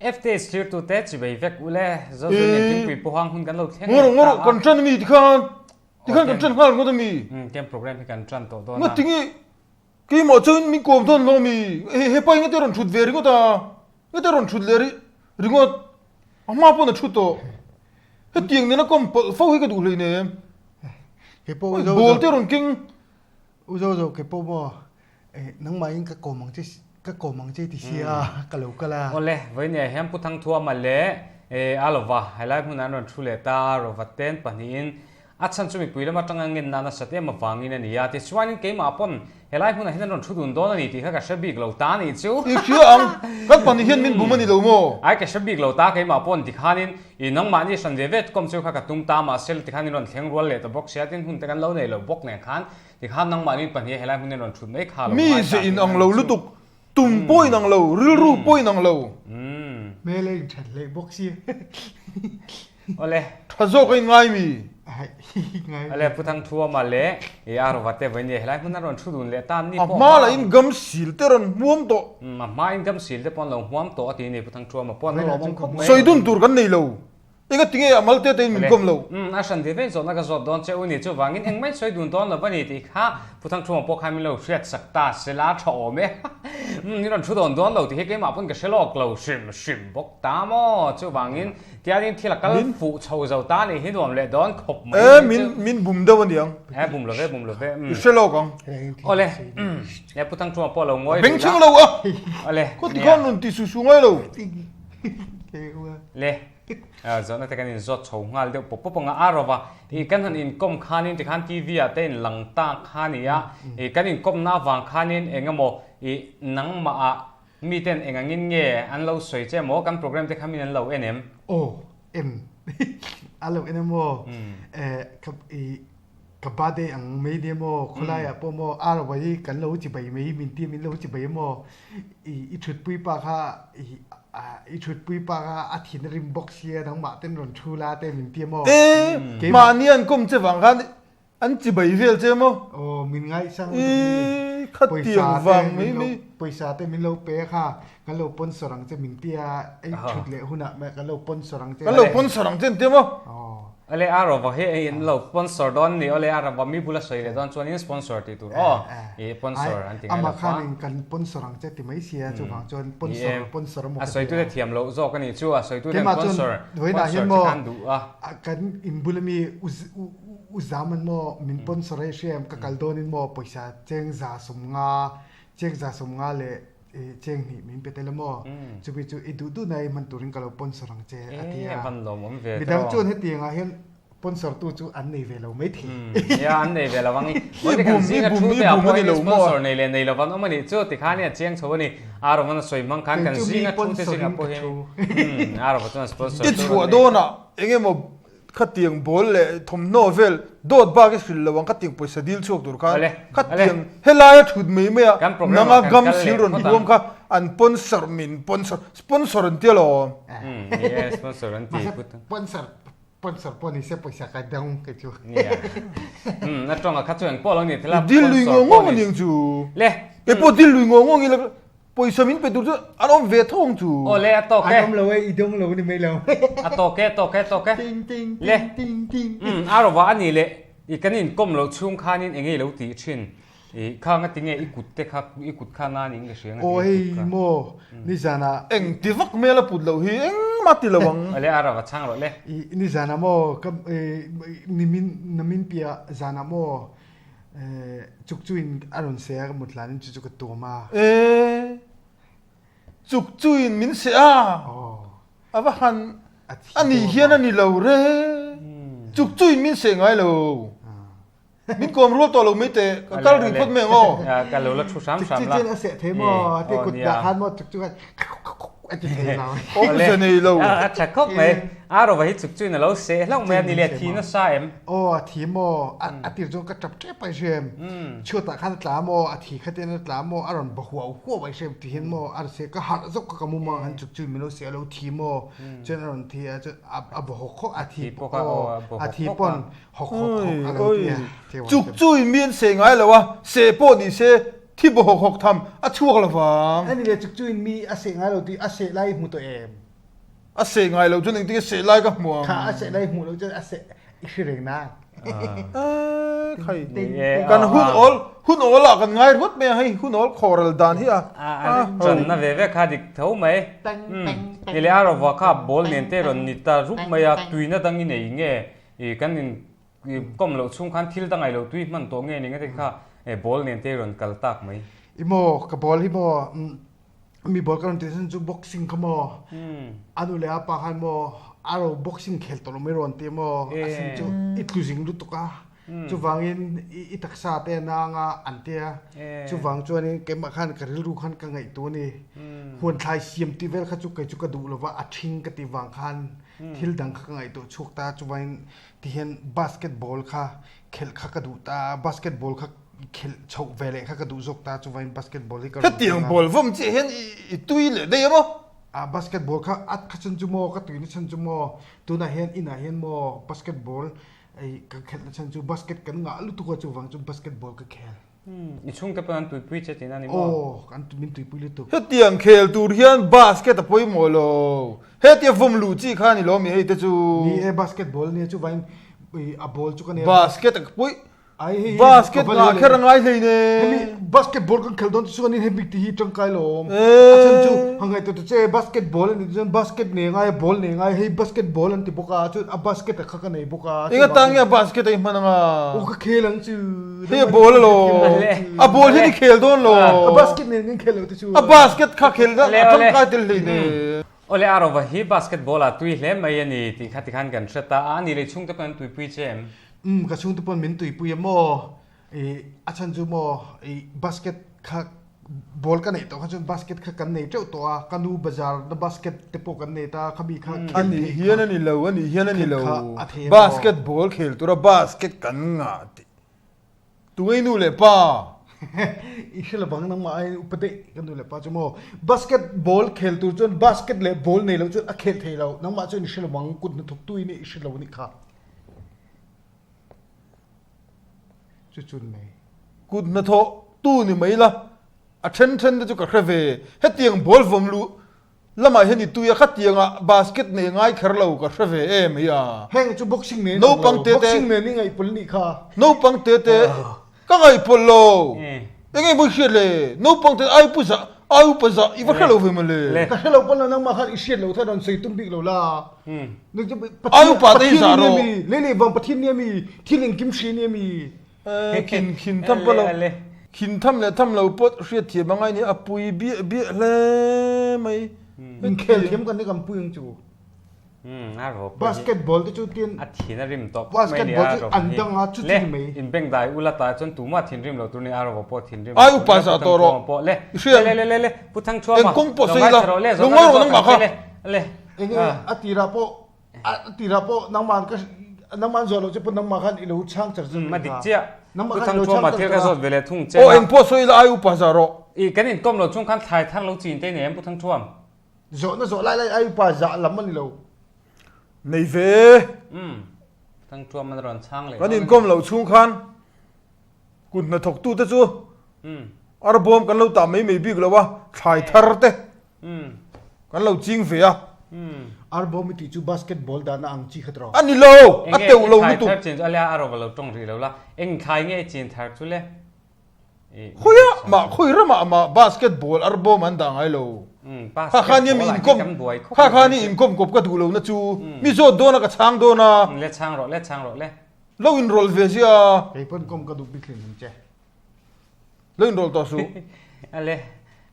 FTS thirtute chibei vek ule Zozun in thingpui pawhang hun kan lo thleng leh ta a. Kan ṭan ami tikhan tikhan kan ṭan nghal ringawt ami. Tiang program hi kan ṭan tawh dawn a. Nga tinge keimah chuan min kawm dawn lo ami hepa hi ngate rawn ṭhut ve ringawt a ngate rawn ṭhut leh ringawt a hma pawn a ṭhut tawh hetiang nena kawm pawlh fo hi ka duh hleinem ball te rawn keng. U Zozo ke pawh maw nangmahin ka kawm ang che ka kawm ang che ti sia ka lo kal a. Awle, vawinia hian Pu Thangthuama leh a lova helai hmunah an rawn thu leh ta a, Rova ten pahnihin a chhan chu mipui lam atanga ngen na nasat em avangin a ni a, tichuanin keimah pawn helai hmunah hian an rawn thu dun dawn a ni tih kha ka hre bik lo ta a nih chu. I hria ang, kan pahnih hian min bum a ni lo maw? Ai ka hre bik lo ta, keimah pawn tikhanin i nangmahni hran ve ve kawm chu kha ka tum ta, mahse tikhan in rawn thleng rual leh ta bawk sia, tin hun te kan lo nei lo bawk nen khan Tikhan nangmahni pahnih helai hmun in rawn thut mai kha lo Mi ze in ang lo lutuk, tum pawh in ang lo, rilru pawh in ang lo. Hmel a in that hleh bawk si. Awle. Tha zawk a in ngai mi. Awle Pu Thangthuama leh i Arova te vawiin helai hmun an rawn thu dun leh tan ni pawh. A hma lah in gam sil te rawn hmuam tawh. A hma in gam sil te pawh an lo hmuam tawh a ti ni Pu Thangthuama pawh an lo lawm khawp mai. Sawi dun tur kan nei lo. Enga tinge a mal te tein min kawm lo? Umm, a hran ve ve zawhna ka zawt dawn che u ni. Chuvangin engmah sawi dun dawn lo va ni tih kha Pu Thangthuma pawh khan min lo hriat sak ta se la tha awm e. Umm, min rawn thu dawn dawn lo tih hi keimah pawn ka hre lawk lo hrim hrim bawk ta maw? Chuvangin tianin thil a kal fuh chho zo ta nih hi nuam leh dawn khawp mai E, min min bum deuh a niang. E, bum lo ve, bum lo ve. I hre lawk ang. Awle, umm, e Pu Thangthuma pawh lo ngawi rih la. Beng chhing lo a. Awle, Khaw tikhan rawn ti su su ngai lo. Le. Zawhna te kan inzawt chho nghal deuh pawp pawp ang a, a rova i kan han inkawm khanin tikhan TV ah te in lang ta kha ni a, i kan inkawmna avang khanin eng emaw i nangmah ah miten eng angin nge an lo sawi che emaw kan program te kha min an lo en em? Aw en a lo en emaw ka i ka birthday ang mai nia maw khawlai ah pawh maw a rova hi kan lo chi bai mai min tia min lo chi bai emaw i i thutpui pa kha i i thutpui pa kha a thin a rim bawk sia nangmah ten rawn thu la te min tia maw E mahni an kawm che vang khan an chi bai vel che maw aw min ngaihsang i khatiang vang mai mai pawisa te min lo pe kha kan lo sponsor ang che min tia ei thut leh hunah kan lo sponsor ang che kan lo sponsor ang che an tia maw Awle a rova hi hei in lo sponsor dawn ni awle a rova mi bula sawi leh dawn chuan in sponsor tih tur aw i sponsor an ti ngai lo fa. Amah khan in kan sponsor ang che ti mai sia chuvang chuan sponsor sponsor a maw ka ti a. A sawi tute thiam loh zawk a nih chu a sawi tute sponsor sponsor che khan duh a. Kan in bula mi u zam an maw min sponsor a i hria em ka kal dawn in maw pawisa cheng za 50 cheng za 50 leh Cheng hnih min pe tel a maw? Chumi chu i duh duh na i hman turin ka lo sponsor ang che a ti a. Midang chuan hetiang ah hian sponsor tu chu an nei ve lo mai thei. Nia an nei ve lo ang i. Vawi kan zinga thu te ah pawh hian sponsor nei leh nei lo an awm a nih chu tikhan hi a chiang chho a ni. A rawn a sawi hmang khan kan zinga thu te zingah pawh hian a rawn chuan sponsor tu an nei. I chhuah dawnah engemaw Khatiang ball leh thawmhnaw vel dawt bak i hrilh lo ang khatiang pawisa dil chhuak tur khan khatiang helaia thut mai mai a nanga gam sil rawn huam kha an sponsor min sponsor sponsor an tia lo sponsor an ti sponsor sponsor pawh ni se pawisa ka dang kei chu na tonga kha chu eng pawh lo ni thila dil lui ngawng ngawng aniang chu le kei pawh dil lui ngawng ngawng ila Pawisa min pe tur chu an awm ve tho ang chu. Aw le a tawk e. An awm lo e, i dawng lo ni mai lo. A tawk e, tawk e, tawk e. Ting ting ting ting ting. Umm a rawh a ni le, i kan inkawm loh chhung khanin eng nge i lo tih thin? I kha nga tinge i kut te kha, i kut kha nan in ka hria nga tinge i kut kha. Aw hei maw, nizanah. Eng ti vak hmel a put loh hi engmah ti lo ang. Aw le a rawh a chhang rawh le. I nizanah maw ka nimin namin piah zanah maw Chuk chu in a rawn seh a, ka mut hlanin chu chu ka tuam a. E, chuk chu in min seh a. A va han a ni hian a ni lo re. Chuk chu in min seh ngai lo. Min kawm rual tawh lo mai teh, ka kal rih phawt mai ang aw. Ka lo la thu hram hram la. Chuk chu a seh thei maw, te kut dah khan maw chuk chu khan a ti thei lo. Awmze nei lo. A tha khawp mai. A rova hi chuk chu in a lo seh hlauh mai a ni le, a thi nasa em? Aw a thi maw? A tir chuan ka tap tep a hrem. Chhuatah khan a tla maw? A thi khatin a tla maw? A rawn ba huau huau a hrem tihian maw? A se ka harh zawk ka ka mum ang han chuk chu min lo se a lo thi maw? Chuan a rawn thi a chuan a ba hawk hawk a thi aw a thi pawn hawk hawk hawk a lo ti a. Chuk chu in mi an seh ngai lo a, seh pawh ni se. Thi baw hawk hawk tham a chhuak lo vang. Ani le chuk chuin mi a seh ngai lo tih a seh lai hmu tawh em? A seh ngai lo chuan engtin nge seh lai ka hmu ang? Kha a seh lai hmuh lo chuan a seh i hre reng na. Eh, khai. Kan hun awl hun awl ah kan ngai ruat mai a hei hun awl khawral dan hi a. A channa ve ve kha dik tho mai. Ni leh a rawva kha ball nen te rawn ni ta rup mai a tuina dang i nei nge i kan in kawm loh chhung khan thil dangai loh tui hman tawh nge ni nge kha ball nen te rawn kal tak mai. I maw ka ball hi maw mi ball ka rawn tih chan chu boxing kha maw a nu leh a pa khan maw a ro boxing khel tawh lo mai rawn ti maw a sin chu i tlu zing lutuk a chuvangin i taksa te a nang a an tia chuvang chuanin keimah khan ka rilru khan ka ngaihtuah a ni huan thlai siam tih vel kha chu kei chu ka duh lova a ṭhing ka tih vang khan thil dang kha ka ngaihtuah chhuak ta chuvangin Tihian basketball kha khelh kha ka duh ta, basketball kha khelh chhoh ve leh kha ka duh zawk ta, chuvangin basketball hi ka rawn Hetiang ball vawm chiah hian i tui leh daih a maw? Ah basketball kha at kha chhan chu maw, ka tuina chhan chu maw, tunah hian inah hian maw basketball ka khelhna chhan chu basket kan ngah lutuk a chuvang chu basketball ka khel. I chhungte pawh an tuipui che tihna a ni maw? Aw, an min tuipui lutuk. Hetiang khel tur hian basket a pawimawh lo. Hetia vawm luh chi kha a ni lo mi hei te chu. Ni e, basketball nia chuvangin a ball chu ka nia. Basket a pawi. Ai hei basket ngah kher a ngai hlei ne. Hemi basketball kan khel dawn chu chuanin hemi ti hi tangkai lo awm. A chhan chu han ngaihtuah ta che basketball a nih chuan basket nei ngai a ball nei ngai hei basketball an ti bawk a chuan a basket a kha ka nei bawk a. Enga tan nge a basket a i hman anga? Aw ka khel ang chu. Hei a ball alawm. A ball hian i khel dawn lo. A basket nen kan khel lo te chu. A basket kha khel a tangkai tel hlei ne. Awle a rova hi basketball ah tui hle mai a ni tih kha tikhan kan hre ta a, a ni leh chhungte pawn an tuipui che em? Umm ka chhungte pawn min tuipui a maw? I a chhan chu maw i basket kha ball ka neih tawh kha chuan basket kha kan nei teuh tawh a, ka nu bazar na basket te pawh kan nei ta a, khami kha khel A nih hian a ni lo, a nih hian a ni lo, basket ball khel tura basket kan ngah tih tungei nu leh pa. I hre lo bang nangmah aiin upa daih ka nu leh pa chu maw basket ball khel tur chuan basket leh ball nei lo chuan a khel thei lo, nangmah chuan i hre lo bang kut hnathawk tu in i hre lo a nih kha. Chu chun mai. Kut hnathawh tu ni mai la, a then then te chu ka hre ve. Hetiang ball vawm luh lamah hian i tui a, khatiangah basket nei ngai kher lo ka hre ve em hi a. Heng chu boxing nen ang lo, boxing nen i ngaihpawlh nih kha. Naupang te te ka ngaihpawlh lo. Eng nge maw i hriat le? Naupang te ai pu zah, ai upa zah i va hre lo ve maw le? Ka hre lo pawn lo, nangmah khan i hriat lo khan rawn sawi tum bik lo la. Ai upa te hi zah rawh. Lei lei vang Pathian nia mi, thil engkim hria nia mi. Khin khin tham pawh lo, khin tham leh tham lo pawh hriat thiam a ngai nia, a pui biah biah hle mai. Inkhel thiam kan ni kan pui ang chu. Basketball te chu tin a thin a rim tawh basketball chu an dang a chu chu ni mai. In beng dai ula ta chuan tumah thinrim lo tur ni a rawh pawh thinrim ai upa za tawh rawh pawh le le le le le pu thang chhuama eng kawng pawh sawi la lungawi rawh nangmah kha le le enge a tirah pawh a tirah pawh nangman ka nangman zawh loh che pawh nangmah khan i lo chhang char char ma dik chiah pu thang chhuama thil ka zawt ve leh thung che aw eng pawh sawi la ai upa za rawh i kan in kawm lo chung khan thlai thar lo chin te nei em pu thang chhuam Zawhna zawh lai lai ai upa zah lam a ni lo. Nei ve. Umm. Thangthuam an rawn chhang leh Kan inkawm loh chhung khan kut hnathawktute chu arbawm kan lo tah mai mai bik lo a, thlai thar te kan lo ching ve a. Arbawm i tih chu basketball dahna ang chi kha tawh. A ni lo, a teuh lo lutuk. Enge i thlai thar chin chu a lia a rawva lo tawng rih lo la, eng thlai nge i chin thar chu le? Khawiah mah khawi ramah mah basketball arbawm an dah ngai lo. Kha kha nia mi inkawm kha kha nia inkawm kawp ka duh lohna chu mi zawt dawn a ka chhang dawn a. Le chhang rawh le chhang rawh le. Lo inrawlh ve zia. Kei pawn kawm ka duh bik hlin ang che. Lo inrawlh tawh suh. Ale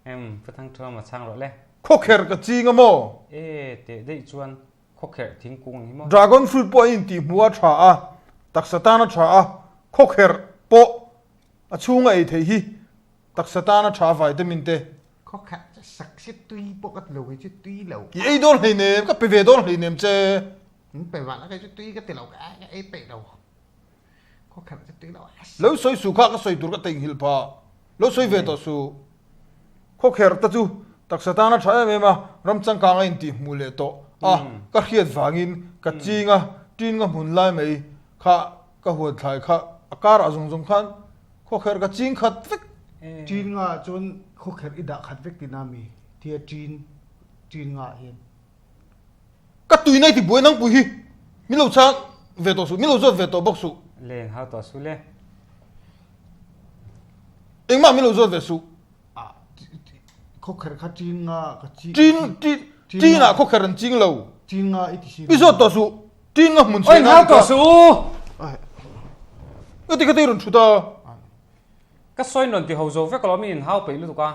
em Pu Thangthuama chhang rawh le. Khawkherh ka ching a maw? E teh daih chuan khawkherh thingkung hi maw? Dragon fruit pawh a intihhmuh a tha a, taksa tan a tha a, khawkherh pawh A chhunga ei theih hi taksa tana tha vitamin te. Khawkhat chu sak si tui pawh ka ti lo kei chu tui lo. I ei dawn hleinem, ka pe ve dawn hleinem che. Min pe vah la kei chu tui ka ti lo ka ei peih lo. Khawkhat chu tui lo a. Lo sawi suh kha ka sawi tur ka teinghilh phah. Lo sawi ve tawh suh. Khawkherh te chu taksa tana tha em em a, ram changkang a intih hmuh leh tawh a, ka hriat vangin ka ching a, tin ka hmun lai mai kha ka huat thlai kha a karah zawng zawng khan khawkherh ka ching khat vek. Ṭin nga ah cun khuakherh i dah khat vek ti na mi tia ṭin ṭin nga ah hin. Ka tui nai ti buai nang pui hi min lo chang ve tawh suh min lo zawt ve tawh bawk suh. Len hau tawh suh le. Engmah min lo zawt ve suh. Khawkherh kha ṭin nga ka chi. Ṭin ṭin ṭin ah khawkherh an ching lo. Ṭin nga i ti si. I zawt tawh suh. Ṭin nga hmun Oi hau tawh suh. Ka ti ka ti rawn ṭhut a. Ka sawi nawn ti ho zo vek alawm i inhau peih lutuk a.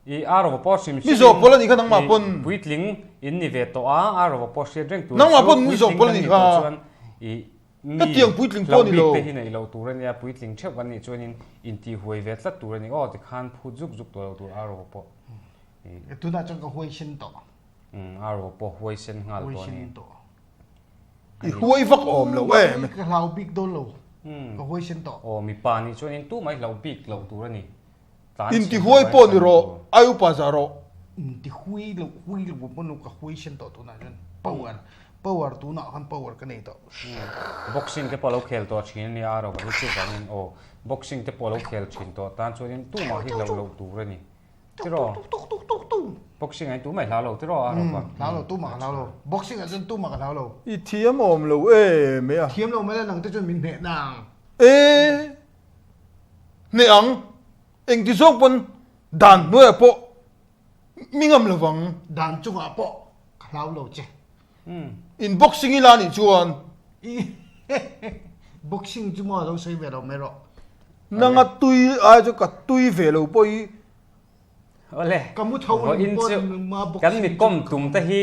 I Arova pawh hrim hrim in Mi zawh pawl a nih kha nangmah pawn. Puitling in ni ve tawh a, Arova pawh hriat reng tur Nangmah pawn mi zawh pawl a nih kha. Chuan i mi Hetiang puitling pawh a ni lo. Hlauh bik te hi neih loh tur a nia, puitling theuh kan nih chuanin intihuai ve tlat tur a ni aw tikhan phut zuk zuk tawh lo tur Arova pawh. Tunah chuan ka huaisen tawh. Arova pawh huaisen nghal tawh a ni. Huaisen tawh. I huai vak awm lo em. Ka hlau bik dawn lo. Ka huaisen tawh. Aw mipa nih chuanin tumah hi hlauh bik loh tur a ni. Inti huai pawh ni rawh, ai upa zah rawh. Inti hui loh hui loh pawh nu ka huaisen tawh tunah chuan power power tunah khan power ka nei tawh. Boxing te pawh a lo khel tawh thin a nia a rawh hi chuvangin aw boxing te pawh a lo khel thin tawh tan chuanin tumah hi hlauh loh tur a ni tiraw boxing ah hian tumah hi hlau lo tiraw a rawh Hlau lo tumah ka hlau lo boxing ah chuan tumah ka hlau lo. I thiam awm lo em e a. Thiam lo mai la nang te chuan min hneh nang. E. Hneh ang, engti zawk pawn dan hnuaiah pawh mi ngam lo vang. Dan chungah pawh ka hlau lo che. In boxing i la nih chuan. Boxing chu maw lo sawi ve lo mai rawh. Nanga tui ai chu ka tui ve lo pawh i. Awle, Ka mu tho vawiin ring chu pawn ma kan boxing mi chu kawm tum te hi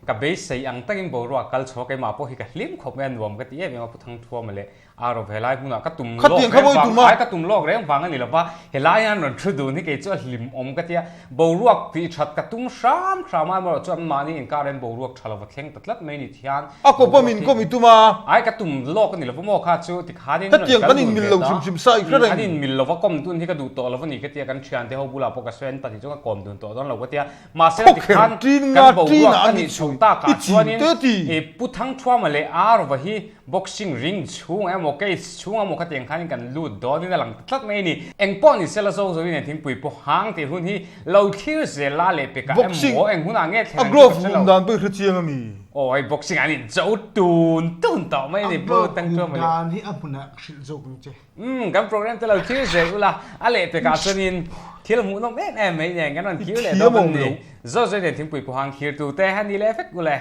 ka beisei ang takin boruak kal chhuak keimah pawh hi ka hlim khawp mai a nuam ka ti em em a Pu Thangthuama leh A rawp helai hmunah ka tum lawk Khatiang kha reng mawi vang tum a. ai ka tum lawk reng vang a ni lova, helai hian rawn thu dun hi kei chu a hlim awm ka ti a, boruak tih that ka tum hram hram a, amaherawhchu an mahni inkar hian boruak tha lova thleng ta tlat mai ni thian A kawpa boruak min hi kawm i tum a. Ai ka tum lawk a ni lova maw kha chu tikhanin rawn Hetiang kal kan dun inmil ve lo ta. hrim hrim sa i hre An reng. inmil lova kawm dun hi ka duh tawh lova ni ka ti a, kan thiante ho bulah pawh ka sawi a, an pahnih chu ka kawm dun tawh dawn lo ka ti a, Mahse Khaw tikhan kher tin kan nga boruak tin ah a an nih in chhoh sawi takah i chin chuanin te ti. i Pu Thangthuama leh Arva hi boxing ring chhung emaw cage chhung emaw khatiang khanin kan lut dawnin a lang ta tlat mai a ni. Engpawh ni sela zo zoin nen thingpui pawh hang tih hun hi lo thlir zel la leh pekah Boxing emaw eng hunah nge thlen a ang chu ka glove hre hum lo. dan pawh i hre chiang a mi? Aw hei boxing an in cho tun tun tawh mai a ni A Pu glove hum Thangthuama leh. dan hi a hmunah hrilh zawk ang che. Umm kan program te lo thlir zel ula a leh pekah chuanin thil hmuhnawm em em mai nen kan rawn thlir leh dawn a ni. Zawt zawt nen thingpui pawhang thlir tute a ni leh vek ule.